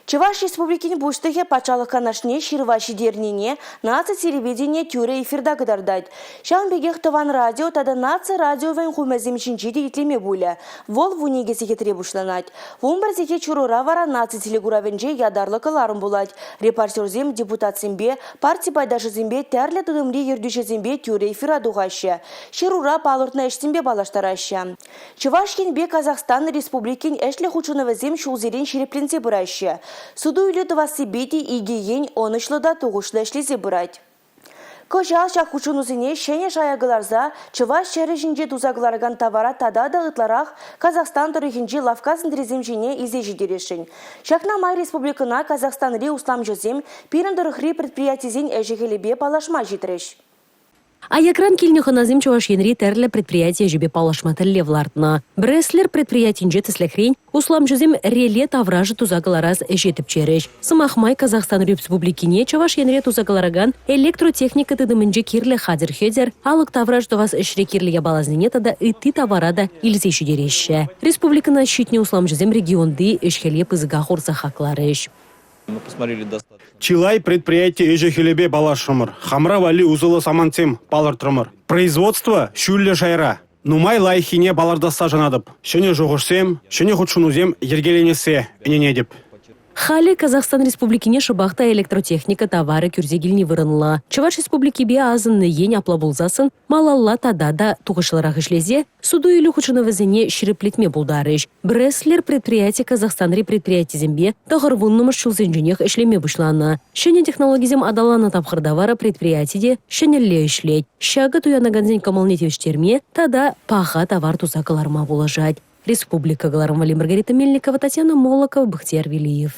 Чӑваш Республикин Пуҫлӑхӗ Патшалӑх Канашне ҫырӑва ҫитернине наци телевиденийӗ тӳрӗ эфирта кӑтартать. Ҫавӑн пекех Тӑван радио тата наци радиовӗн хумӗсем ҫинче те итлеме пулӗ. Вӑл 12 сехетре пуҫланать. 11 сехет ҫурӑра вара наци телекуравӗнче ятарлӑ кӑларӑм пулать. Репортерсем депутатсемпе, парти пайташӗсемпе, тӗрлӗ тытӑмри ертӳҫӗсемпе тӳрӗ эфира тухаҫҫӗ. Ҫырура палӑртнӑ ӗҫсемпе паллаштараҫҫӗ. Чӑваш Енпе Казахстан Республикин ӗҫлӗ хутшӑнӑвӗсем ҫулсерен ҫирӗпленсе пыраҫҫӗ. Суту-илӳ тӑвассипе те икӗ ен ӑнӑҫлӑ та тухӑҫлӑ ӗҫлесе пырать. Кӑҫал ҫак хутшӑнусене ҫӗнӗ шая кӑларса чӑваш ҫӗрӗ ҫинче туса кӑларакан тавара тата та ытларах Казахстан тӑрӑхӗнчи лавкка сентрисем ҫине илсе ҫитересшӗн. Ҫакна май республикӑна Казахстанри усламҫӑсем пирӗн тӑрӑхри предприятисен ӗҫӗ-хӗлӗпе паллашма ҫитрӗҫ. Аякран килнӗ хӑнасем Чӑваш Енри тӗрлӗ предприяти ӗҫӗпе паллашма тӗллев лартнӑ. Бреслер предприятинче, тӗслӗхрен, усламҫӑсем реле таврашӗ туса кӑларас ӗҫе тӗпчерӗҫ. Сӑмах май, Казахстан Республикине Чӑваш Енре туса кӑларакан электротехника тытӑмӗнче кирлӗ хатӗр-хӗтӗр, алӑк тавраш тӑвас ӗҫре кирлӗ япаласене тата ытти тавара та илсе ҫитереҫҫӗ. Республикӑна ҫитнӗ усламҫӑсем регионти ӗҫ-хӗле пысӑка хурса хакларӗҫ. Чылай предприяти ӗҫӗ-хӗлӗпе паллашрӑмӑр, хамӑра валли усӑллӑ самантсем палӑртрӑмӑр. Производство ҫӳллӗ шайра. Нумай лайӑххине палӑртасса шанатӑп. Ҫӗнӗ шухӑшсем, ҫӗнӗ хутшӑнусем йӗркеленессе ӗненетӗп. Халӗ Казахстан Республикине шӑпах та электротехника таварӗ кӳрсе килни вырӑнлӑ. Чӑваш Республикипе асӑннӑ ен апла пулсассӑн малалла тата та тухӑҫлӑрах ӗҫлесе суту-илӳ хутшӑнӑвӗсене ҫирӗплетме пултарӗҫ. Бреслер предприяти Казахстанри предприятисемпе 90-мӗш ҫулсенченех ӗҫлеме пуҫланӑ. Ҫӗнӗ технологисем аталаннӑ тапхӑрта вара предприяти те ҫӗнӗлле ӗҫлет. Ҫакӑ туянакансен кӑмӑлне тивӗҫтерме тата паха тавар туса кӑларма пулӑшать. Республика кӑларӑм валли Маргарита Мельникова, Татьяна Молокова, Бахтияр Велиев.